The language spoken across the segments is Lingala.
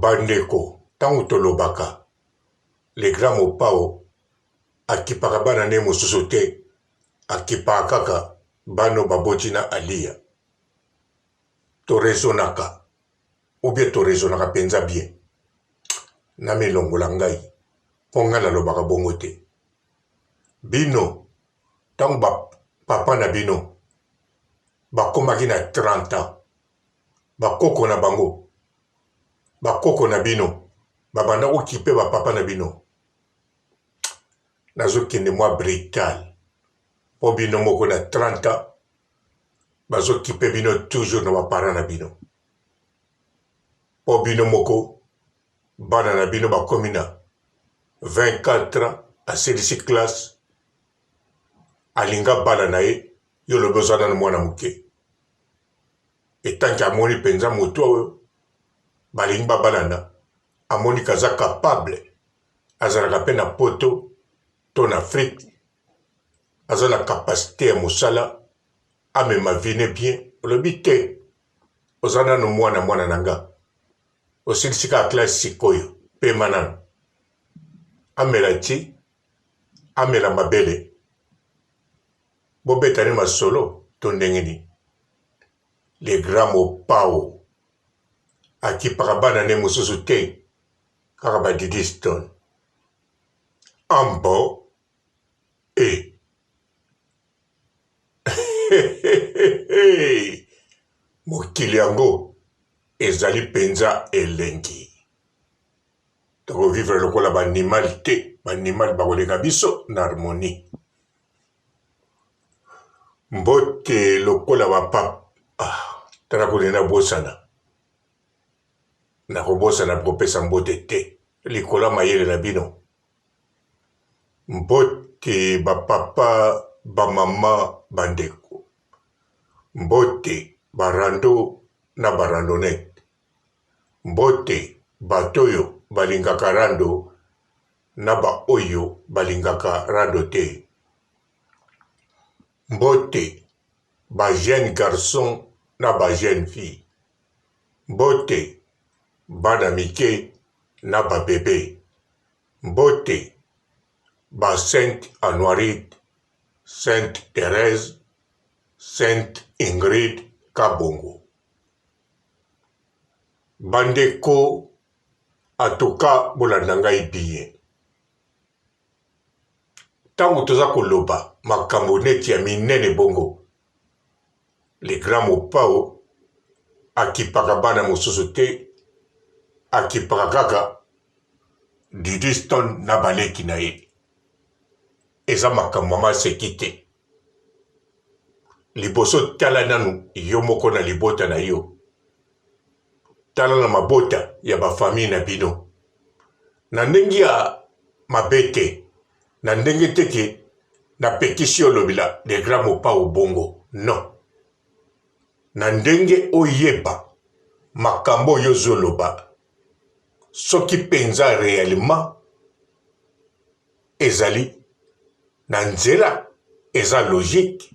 Bandeko tango tolobaka le grand mopao akipaka bana ne mosusu te akipaka kaka bana oyo baboti na Aliya to raisonnaka ou bien to raisonnaka penza bien namilongola ngai po ngai nalobaka bongo te bino tango ba papa na bino bakomaki na 30 ans ba koko na bango ba koko na bino ba banda ko kipe ba papa na bino nazo kende mwa brutal po bino moko na 30 ans bazo kipe bino toujours na ba parents na bino po bino moko bana na bino bakomi na 24 ans asilisi classe alinga bala na ye yo olobi oza nanu mwana moke etanke amoni mpenza moto oyo balingi babalana amoni kaza capable azalaka mpe na poto to na afrique aza na capacité ya mosala amema vie ne bien olobi te oza nanu mwana mwana na nga osilisi kaka classe sikoyo pema nanu amela ti amela mabele Bobeta nde masolo to ndenge nini? Le grand Mopao akipaka bana ne mosusu te kaka ba Didi Stone. Ambo e mokili yango ezali mpenza elengi. Tokovivre lokola ba animal te, ba animal bakoleka biso na harmonie. Mbote lokola ba pape ah, tala kuna nabosana nakobosana kopesa mbote te likolo ya mayele na bino mbote ba papa ba mama bandeko mbote ba rando na ba randonnette mbote bato oyo balingaka rando na ba oyo balingaka rando te. Mbote ba jeunes garçons na ba jeunes filles. Mbote bana mike na ba bebes. Mbote ba Sainte Anuarite, Sainte Therèse, Sainte Ingrid Kabongo. Bandeko En tout cas bolanda ngai bien. Tango toza koloba makambo neti ya minene bongo, le grand Mopao akipaka bana mosusu te, akipaka kaka Didi Stone na baleki na ye. Eza makambo ya maseki te. Liboso tala nanu yo moko na libota na yo. Tala na mabota ya ba famille na bino. Na ndenge ya mabe te, na ndenge te ke napekisi yo olobela le grand Mopao bongo, non. Na ndenge oyeba makambo oyo ozoloba soki penza reellement ezali na nzela, eza logique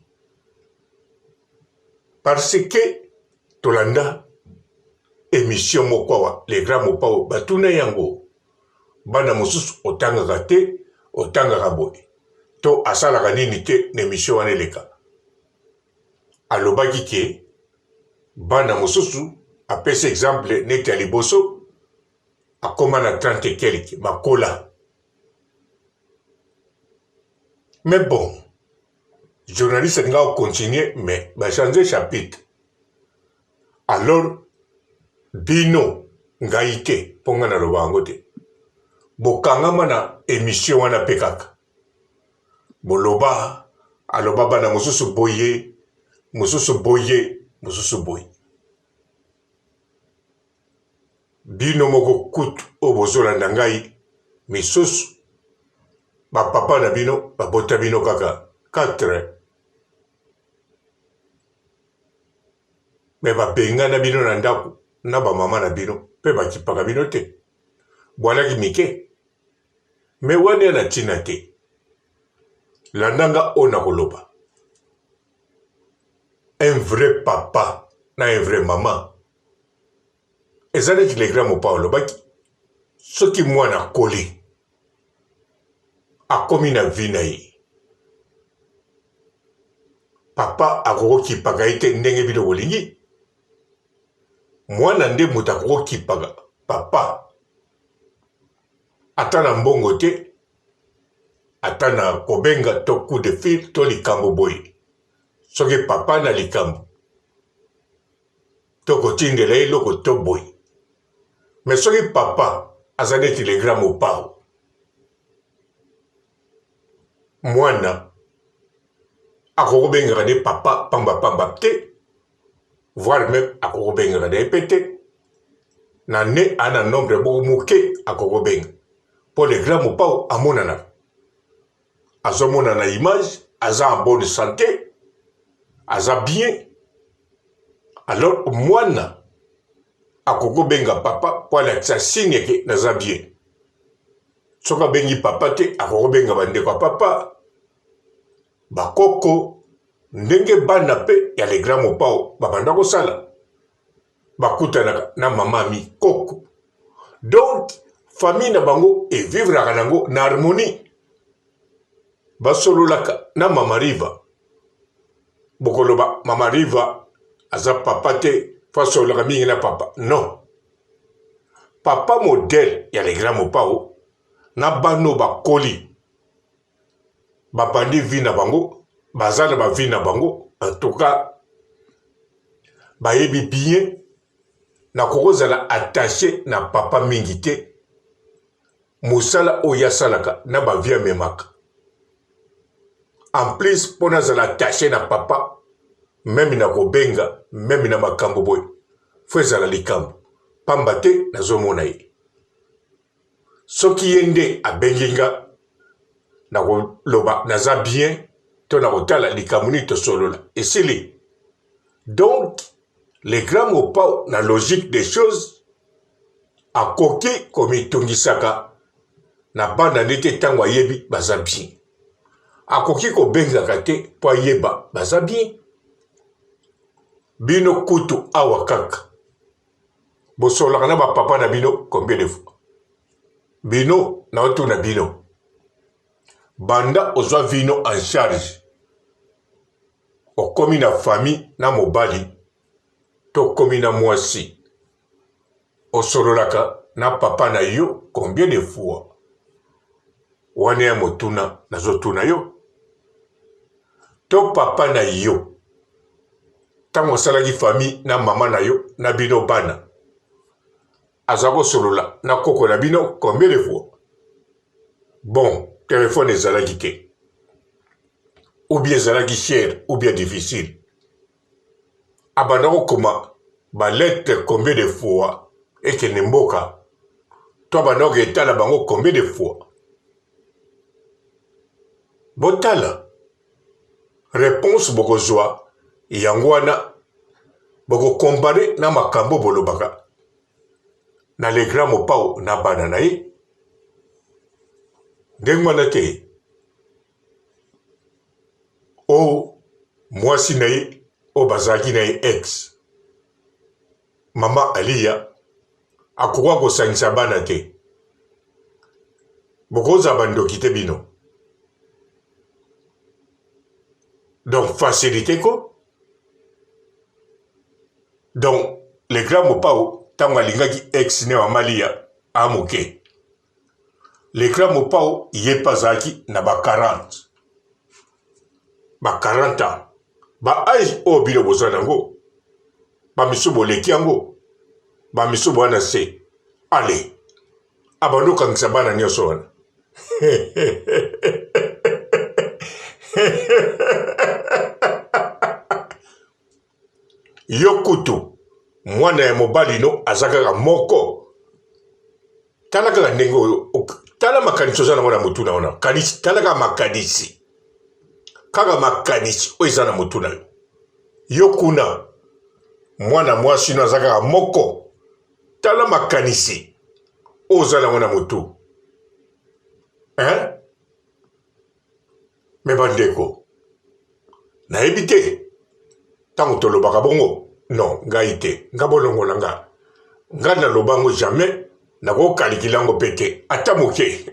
parce que Tolanda emission moko awa le grand mopao batuna yango bana mosusu otangaka te otangaka boye to asalaka nini te na emission wana eleka alobaki ke bana mosusu apesi exemple neti ya liboso akoma na 30 et quelque bakola mais bon journaliste alinga kocontinue mais bachange chapitre alors bino ngai te mpo ngai naloba yango te bokangama na emission wana mpe kaka boloba aloba bana mosusu boye mosusu boye mosusu boye Bino moko kutu oyo bozolanda ngai misusu ba papa na bino babota bino kaka 4 me babengana bino na ndako na ba mama na bino mpe bakipaka bino te bwalaki mike me wana ya na ntina te landa nga oyo nakoloba un vrai papa na un vrai mama. Eza neti le grand Mopao alobaki, soki mwana akoli, akomi na vie na ye, papa akokokipaka ye te ndenge bino bolingi. Mwana nde moto akokokipaka papa, ata na mbongo te, ata na kobenga to coup de fil to likambo boye. Soki papa na likambo, to kotindela ye eloko to boye. Mais soki papa aza neti le grand Mopao, mwana akoki kobengaka nde papa pamba pamba te, voire meme akoki kobengaka na ye mpe te. Na ne a na nombre moko moke akoki kobenga mpo le grand Mopao amonanaka, azomona na image, aza en bonne santé, aza bien. Alors mwana akoki kobenga papa mpo alakisa signe ke naza bien. Soki abengi papa te, akoki kobenga bandeko ya papa, bakoko, ndenge bana mpe ya le grand Mopao babanda kosala, bakutanaka na mama ami koko. Donc famille na bango evivraka nango na harmonie, basololaka na mama Riva. Bokoloba mama Riva aza papa te, fo asololaka mingi na papa. Non, papa modèle ya le grand Mopao na bano bakoli babandi vie na bango, baza na ba vie na bango. En tout cas bayebi bien nakoki kozala attaché na papa mingi te, mosala oyo asalaka na ba vie amemaka. En plus mpo nazala attaché na papa, meme na kobenga, meme na makambo boye, fo ezala likambo pamba te nazomona ye. Soki ye nde abengi nga, nakoloba naza bien to nakotala likambo nini tosolola, esili. Donc le grand Mopao na logique des choses akoki komitungisaka na bana nde te ntango ayebi baza bien. Akoki kobengaka te mpo ayeba baza bien. Bino kutu awa kaka bosololaka na ba papa na bino combien de fois? Bino naotuna bino, banda ozwa vino en charge okomi na famille na mobali to okomi na mwasi, osololaka na papa na yo combien de fois? Wana ya motuna nazotuna yo. To papa na yo ntango osalaki famille na mama na yo na bino bana, aza kosolola na koko na bino combien de fois? Bon, telefone ezalaki te, ou bien ezalaki cher ou bien difficile. Abanda kokoma ba lettre combien de fois ekende mboka, to abanda koketala bango combien de fois? Botala reponse bokozwa yango wana, bokokompare na makambo bolobaka na le grand Mopao na bana na ye ndenge wana te. O mwasi na ye oyo bazalaki na ye ex mama Aliya akoka kosangisa bana te. Bokozala bandoki te bino. Donc facilité ko. Donc le grand Mopao ntango alingaki ex ne mama Aliya a moke. Le grand Mopao ye mpe azalaki na ba 40 ba 40 ans, ba age oyo bino boza nango, ba misusu boleki yango, ba misusu boza na se. Ale abandi okangisa bana nyonso wana. Yo kutu mwana ya mobali no aza kaka moko. Tala kaka ndenge oyo, tala makanisi oza nango na motu na wana. Kanisi, tala kaka makanisi. Kaka makanisi oyo eza na motu na yo. Yo kuna mwana mwasi no aza kaka moko. Tala makanisi oyo oza nango na motu. Hein? Me bandeko, nayebi te ntango tolobaka bongo, non, ngai te, nga bolongola nga. Nga naloba yango jamais, nakokalikila yango mpe te ata moke.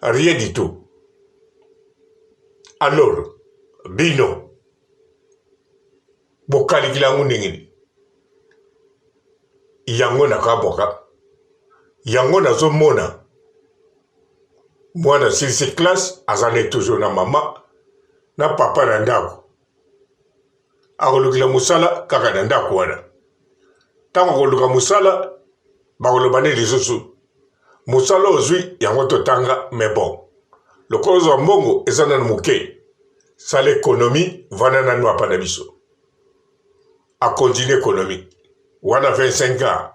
Rien du tout. Alors bino bokalikila yango ndenge nini? Yango nakabwaka yango, nazomona mwana asilisi classe, aza nde toujours na mama na papa na ndako, akolukela mosala kaka na ndako wana. Ntango akoluka mosala, bakoloba nde lisusu mosala ozwi yango totanga, mais bon, lokola ozwa mbongo eza nanu moke, sala ekonomi, vanda nanu apa na biso. Akontinue ekonomi wana 25 ans,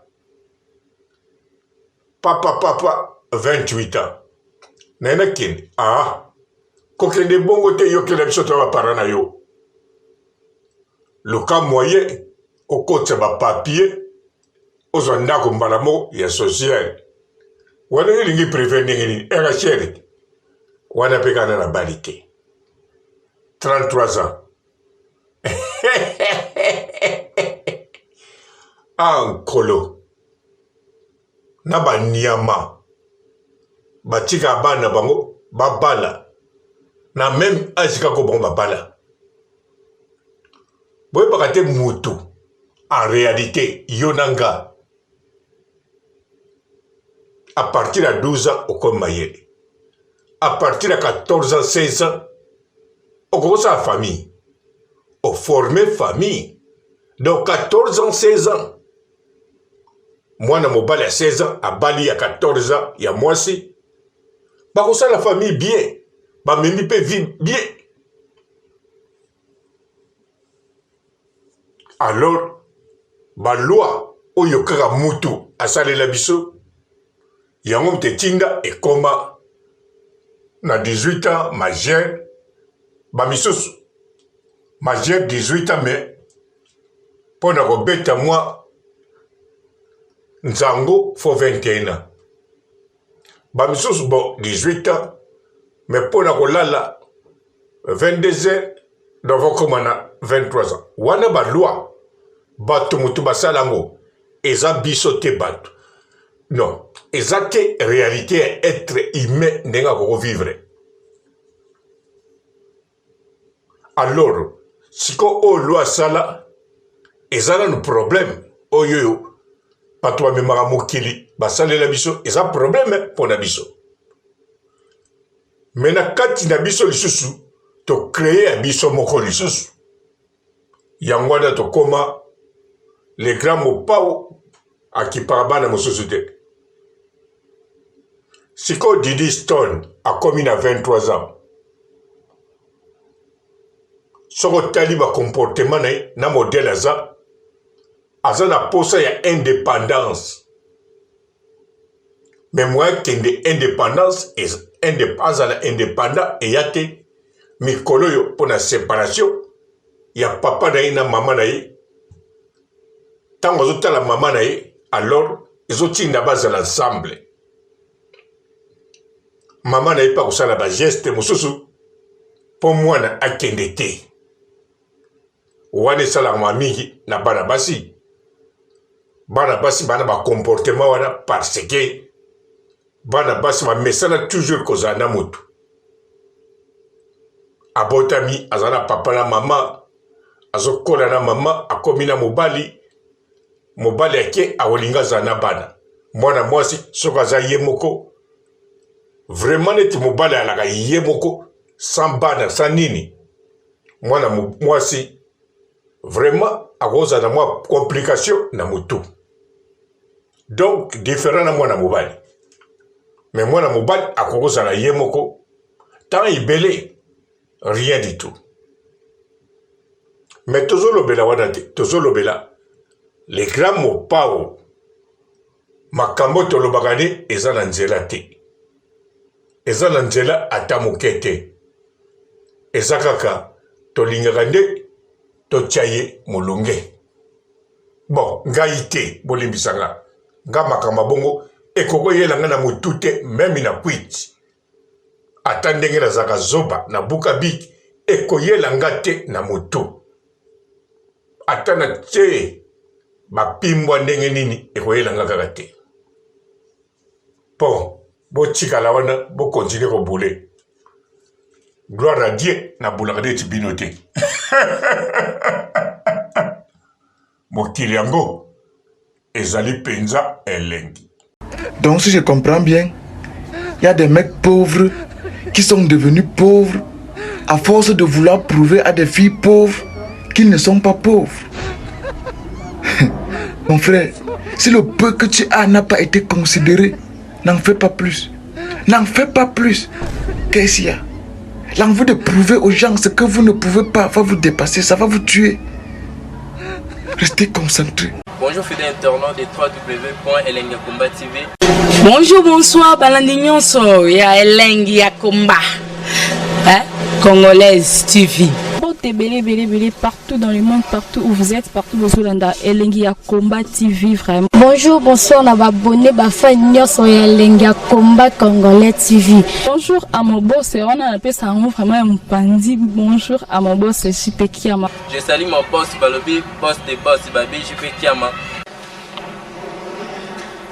papa papa 28 ans naye nakende. Ah, kokende bongo te, yokela biso to bapara na yo, luka moyen okotisa bapapier, ozwa ndako mbala moko ya social wana. Yo elingi prive ndenge nini? Rachel wana mpe kana na bali te, 33 ans. Ah, nkolo na banyama batika bana bango babala na meme age kaka bango babala. Boyebaka te mutu en réalité, yo na nga, à partir ya 12 ans okomi mayele, à partir ya 14 ans, 16 ans okokosala famille, oforme famille. Donc 14 ans, 16 ans, mwana mobali ya 16 ans abali ya 14 ans ya mwasi, bakosala famille bien, bamemi mpe vie bien. Alors baloi oyo kaka mutu asalela biso yango moto etinda ekoma na 18 ans majeur, bamisusu majeur 18 ans, mais mpo na kobeta mwa nzango fo 21 ans. Bamisusu bon 18 ans, mais mpo na kolala 22 heures, donc okoma na 23 ans. Wana baloi bato moto basala yango, eza biso te bato, non, eza te réalité ya être humain ndenge akoko vivre. Alors siko oyo loi asala eza nanu problème oyo oyo bato bamemaka mokili basalela biso, eza problème mpo na biso. Me na kati na biso lisusu tokreye ya biso moko lisusu, yango wana tokoma le grand Mopao akipaka bana mosusu te. Sikoyo Didi Stone akomi na 23 ans, soki otali bacomportement na ye na modele, aza na posa ya indépendance, mais moyen akende indépendance, azala indépendant eya te mikolo oyo mpo na séparation ya papa na ye na mama na ye. Ntango azotala mama na ye, alors ezotinda bazala ensemble. Mama na ye mpe akosala bageste mosusu mpo mwana akende te. Wana esalaka mingi na bana basi. Bana basi bana bacomportement wana, parce que bana basi bamesana toujours kozala na motu abotami, aza na papa na mama, azokola na mama, akomi na mobali, mobali ake, akolinga azala na bana. Mwana mwasi soki aza ye moko vraiment, neti mobali alaka ye moko sans bana, sans nini, mwana mwasi vraiment akozala na mwa complication na motu, donc différent na mwana mobali. Mais mwana mobali akokozala ye moko temps ebele, rien du tout. Mais tozolobela wana te, tozolobela le grand Mopao. Makambo tolobaka nde eza na nzela te, eza na nzela ata moke te. Eza kaka tolingaka nde totya ye molunge. Bon, ngai te, bolimbisa nga, nga makambo bongo ekokoyela nga na motu te, meme na kwiti, ata ndenge nazalaka zoba na buka bik, ekoyela nga te na motu ata na tie. Bapimbwa ndenge nini ekoyela nga kaka te. Po botikala wana bo continuer ko bouler. Gloire à Dieu na boulaka neti bino te. Mokili yango ezali penza elengi. Donc si je comprends bien, il y a des mecs pauvres qui sont devenus pauvres à force de vouloir prouver à des filles pauvres qu'ils ne sont pas pauvres. Mon frère, si le peu que tu as n'a pas été considéré, n'en fais pas plus. N'en fais pas plus. Qu'est-ce qu'il y a L'envie de prouver aux gens ce que vous ne pouvez pas va vous dépasser, ça va vous tuer. Restez concentré. Bonjour fidèles internautes de www.elengiyakomba TV. Bonjour, bonsoir, balandi nyonso ya Elengi ya Komba. Hein? Congolaise TV. Mbote ebele ebele ebele partout dans le monde, partout où vous êtes, partout bozolanda Elengi ya Combat TV vraiment. Bonjour, bonsoir na ba abonné ba fan nyonso ya Elengi ya Combat Congolais TV. Bonjour à mon boss, wana napesa yango vraiment ya mopanzi. Bonjour à mon boss JP Kiama. Je salue mon boss balobi boss de boss babi JP Kiama.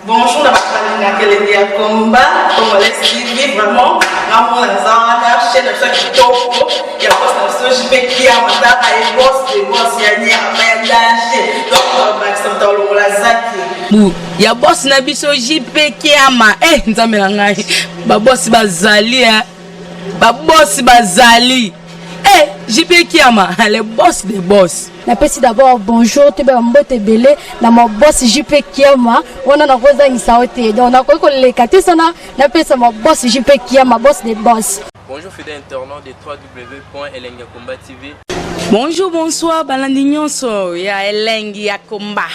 Bonjour na bato balingaka elengi ya combat congolais TV vraiment ngamona naza wana chaîne na biso ya kitoko ya boss na biso JP Kiama tala ye boss de boss ya nyama ya danger donc bakisa moto alongola zaki bu ya boss na biso JP Kiama eh nzambe na ngai ba boss bazali eh ba boss bazali eh JP Kiama le boss de boss. Napesi d'abord bonjour toyeba mbote ebele na ma boss JP Kiama wana nakozangisa yo te donc nakoki koleka te sana napesa ma boss JP Kiama boss de boss. Bonjour fidèles internautes de www.elengiyakomba TV. Bonjour, bonsoir, balandi nyonso ya Elengi ya Komba.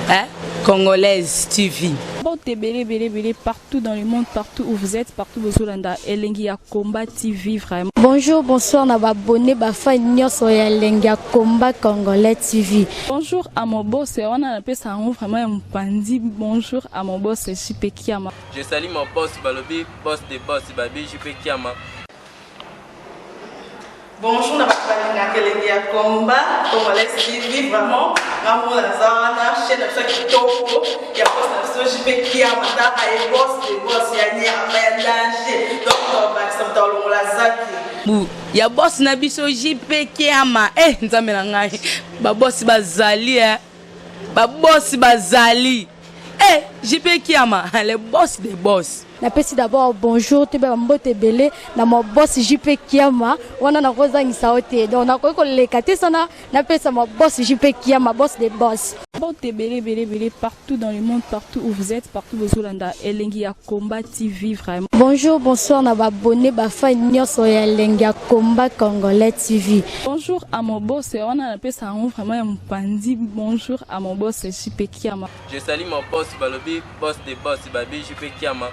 Hein? Congolaise TV. Mbote ebele ebele ebele partout dans le monde, partout où vous êtes, partout bozolanda Elengi ya Combat TV vraiment. Bonjour, bonsoir na ba abonné ba fan nyonso ya Elengi ya Combat Congolais TV. Bonjour à mon boss, wana napesa yango vraiment ya mopanzi. Bonjour à mon boss JP Kiama. Je salue mon boss balobi boss de boss babi JP Kiama. Bonjour na bato balingaka elengi ya combat congolais TV vraiment ngamona naza wana chaîne na biso ya kitoko ya boss na biso JP Kiama tala ye boss de boss ya nyama ya danger donc bakisa moto alongola zaki bu ya boss na biso JP Kiama eh nzambe na ngai ba boss bazali eh ba boss bazali eh JP Kiama le boss de boss. Napesi d'abord bonjour toyeba mbote ebele na ma boss JP Kiama wana nakozangisa yo te donc nakoki koleka te sana napesa ma boss JP Kiama boss de boss. Mbote ebele ebele ebele partout dans le monde, partout où vous êtes, partout bozolanda Elengi ya Combat TV vraiment. Bonjour, bonsoir na ba abonné ba fan nyonso ya Elengi ya Combat Congolais TV. Bonjour à mon boss, wana napesa yango vraiment ya mopanzi. Bonjour à mon boss JP Kiama. Je salue mon boss balobi boss de boss babi JP Kiama.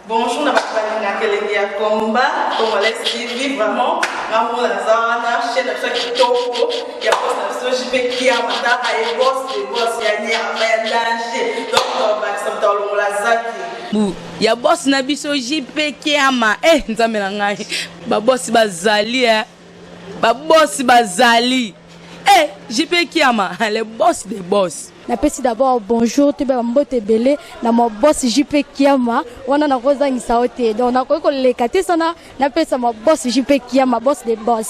Bonjour na bato balingaka elengi ya combat congolais TV vraiment ngamona naza wana chaîne na biso ya kitoko ya boss na biso JP Kiama tala ye boss de boss ya nyama ya danger donc bakisa moto alongola zaki bu ya boss na biso JP Kiama eh nzambe na ngai ba boss bazali eh ba boss bazali eh JP Kiama le boss de boss. Napesi d'abord bonjour toyeba mbote ebele na ma boss JP Kiama wana nakozangisa yo te donc nakoki koleka te sana napesa ma boss JP Kiama boss de boss.